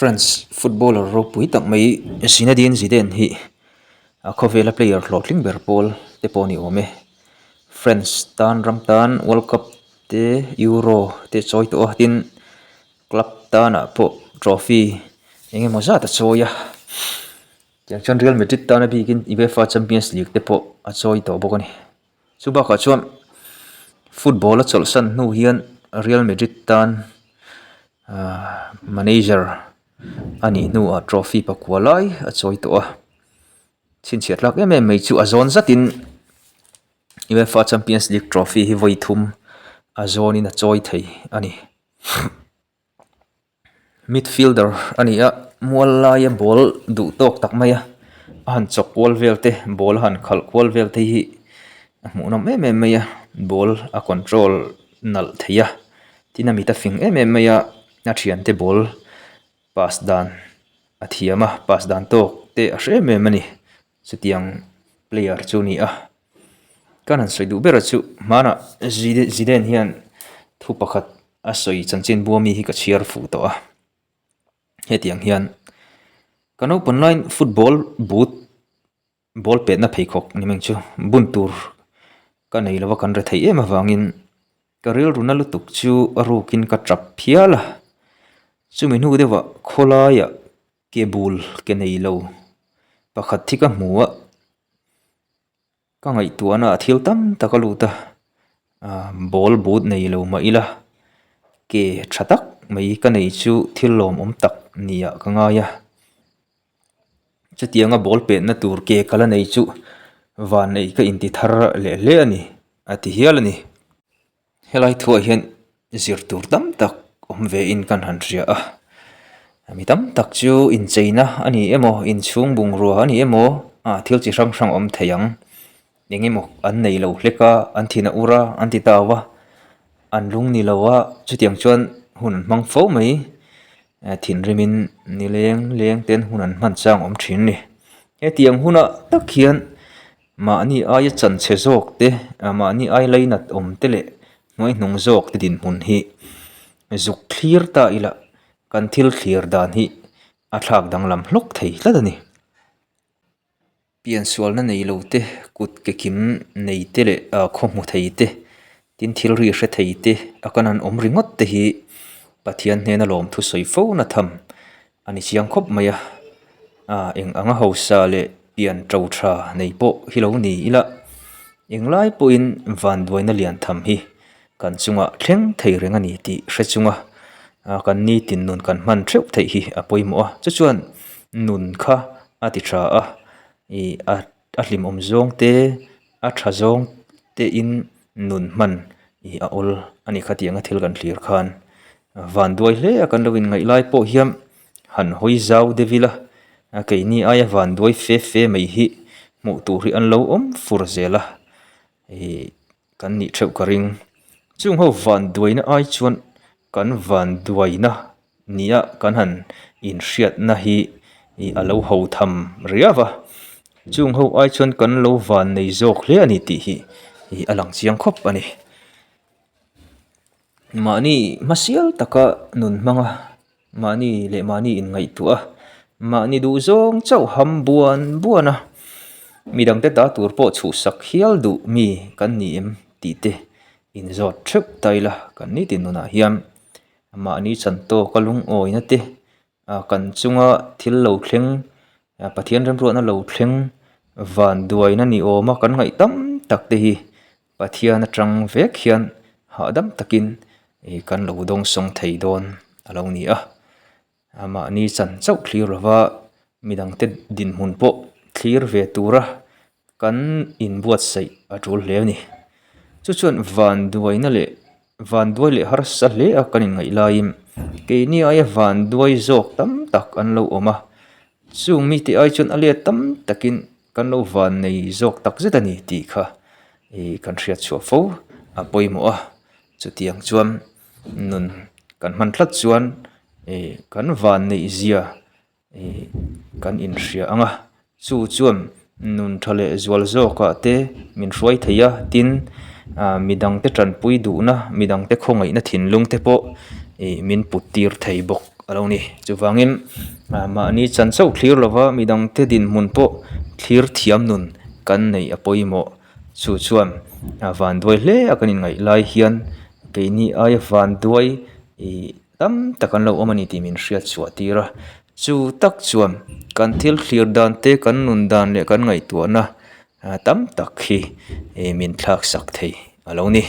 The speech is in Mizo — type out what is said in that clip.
France footballer ropui tak mai Zinedine Zidane hi a khawvela player hlawhtling ber pawl te pawh a ni awm e. France tan ram tan world cup te euro te chawi tawh a tin club tanah pawh trophy eng emaw zat a chawi a tiang chuan Real Madrid tana bikin UEFA Champions League te pawh a chawi tawh bawk a ni. Chu bakah chuan football a chawlhsan hnu hian Real Madrid tan ahh manager a nih hnuah trophy pakua lai a chawi tawh a chhinchhiah tlak em em mai chu a zawn zatin UEFA Champions League trophy hi vawi thum a zawnin a chawi thei a ni. Midfielder a ni a, mual laia ball duh tawk tak mai a, a han chawk kual vel te ball a han khalh kual vel te hi a hmuhnawm em em mai a, ball a control nalh thei a, tin a mit a fing em em mai a, a thiante ball pass dan a thiam a, pass dan tawk te a hre em em a ni, chutiang player chu a ni a, ka han sawi duh ber chu hmanah Zidane hian thu pakhat a sawi chanchin bua mi hi ka chhiar fuh tawh a hetiang hian ka naupang laiin football boot ball petna pheikhawk ni mai chu bun tur ka nei lova kan re theih em avangin ka rilru na lutuk chu a rukin ka tap phial a chumi hnu deuhah khawlaiah ke bul ke nei lo pakhat hi ka hmu a. Ka ngaihtuahna a thil tam tak a lut a, ah ball boot nei lo mah ila ke tha tak mai ka nei chu thil lawmawm tak nia ka ngai a, chutianga ball petna tur ke ka la nei chu vanneih ka inti thar leh hle a ni a ti hial a ni. Helai thuah hian zir tur tam tak awm ve in kan han hria a, mi tam tak chu incheina a ni emaw inchhung bungrua a ni emaw ah thil chi hrang hrang awm thei ang eng emaw an nei lo hlek a an thin a ur a an ti tau a an lung ni lo a chutiang chuan hun an hmang fo mai thinrimin ni leng leng ten hun an hman chang awm thin a ni hetiang hunah tak hian. Mahni aia chanchhe zawk te, mahni ai lainat awm te leh hnuaihnung zawk te dinhmun hi zuk thlir ta ila kan thil thlir dan hi a thlak danglam hlawk thei tlat a ni. Piansualna nei lo te, kut ke kim nei te leh khaw hmu thei te, tin thil ri hre thei te a kan han awm ringawt te hi Pathian hnena lawmthu sawi fo na tham A ni chiang khawp mai a, ah eng anga hausa leh pian to tha nei pawh hi lo ni ila, englai pawhin vanduaina lian tham hi kan chungah thleng thei reng a ni tih hre chunga ah kan nitin nun kan hman theuh theih hi a pawimawh a, chu chuan nun kha a ti tha a, ih a a hlimawm zawng te a tha zawng te in nun hman ih a awl a ni khatiang a thil kan thlir khan vanduai hle a kan lo inngaih lai pawh hian han hawi zau deuh ila a keini aia vanduai fe fe mai hi hmuh tur hi an lo awm fur zel a ih kan nih theuh ka ring chung ho vanduaina ai chuan kan vanduaina nia kan han inhriatna hi ih a lo ho tham riau a chung ho ai chuan kan lo van nei zawk hle a ni tih hi ih a lang chiang khawp a ni. Mahni hmasial taka nun hmang a, mahni leh mahni inngaihtuah a, mahni duh zawng chauh ham buan buan a, midangte ta tur pawh chhuhsak hial duh mi kan ni em tih te inzawt theuh ta ila kan nitin nunah hian mahni chan tawka lungawina te kan chunga thil lo thleng Pathian remruatna lo thleng vanduaina ni awma kan ngaih tam tak te hi Pathian atang vek hian hahdam takin ih kan lo dawngsawng thei dawn a lo ni a, mahni chan chauh thlir lova midangte dinhmun pawh thlir ve tura kan inbuatsaih a tul hle a ni. Chu chuan vanduaina leh vanduai leh harsa hle a kan inngaih laiin keini aia vanduai zawk tam tak an lo awm a, chung mite ai chuan a let tam takin kan lo van nei zawk tak zet a ni tih kha ih kan hriat chhuah fo a pawimawh a, chutiang chuan nun kan hman tlat chuan ih kan van neih zia Ih kan inhria ang a, chu chuan nun tha leh zual zawkah te min hruai thei a, tin ah midangte tanpui duhna midangte khawngaihna thinlung te pawh ih min put tir thei bawk. a lo ni. Chuvangin mahni chan chauh thlir lova midangte dinhmun pawh thlir thiam nun kan neih a pawimawh. Chu chuan vanduai hle a kan inngaih lai hian keini aia vanduai ih tam tak an lo awm a ni tih min hriat chhuah tir a. Chu tak chuan kan thil thlir dan te, kan nun dan leh kan ngaihtuahna tam tak hi min thlaksak thei a lo ni.